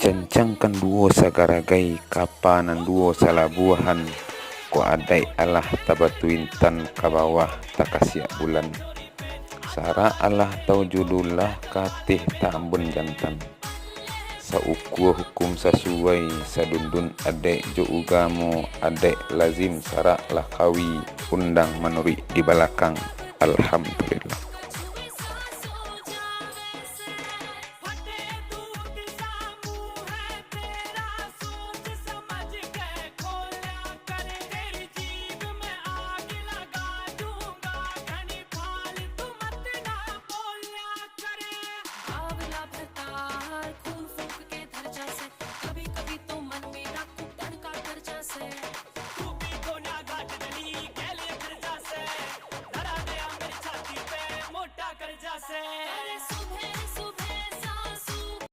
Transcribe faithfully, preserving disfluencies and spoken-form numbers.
Cancangkan duo sagaragai, kapa nan duo salabuahan, kok adaik alah tabatu intan, ka bawah takasiak bulan. Sarak alah tau judullah, ka ateh tambun jantan. Saukua hukum sasuai, sadundun adaik jo ugamo, adaik lazim sarak lah kawi, undang manuruik di balakang. Alhamdulillah.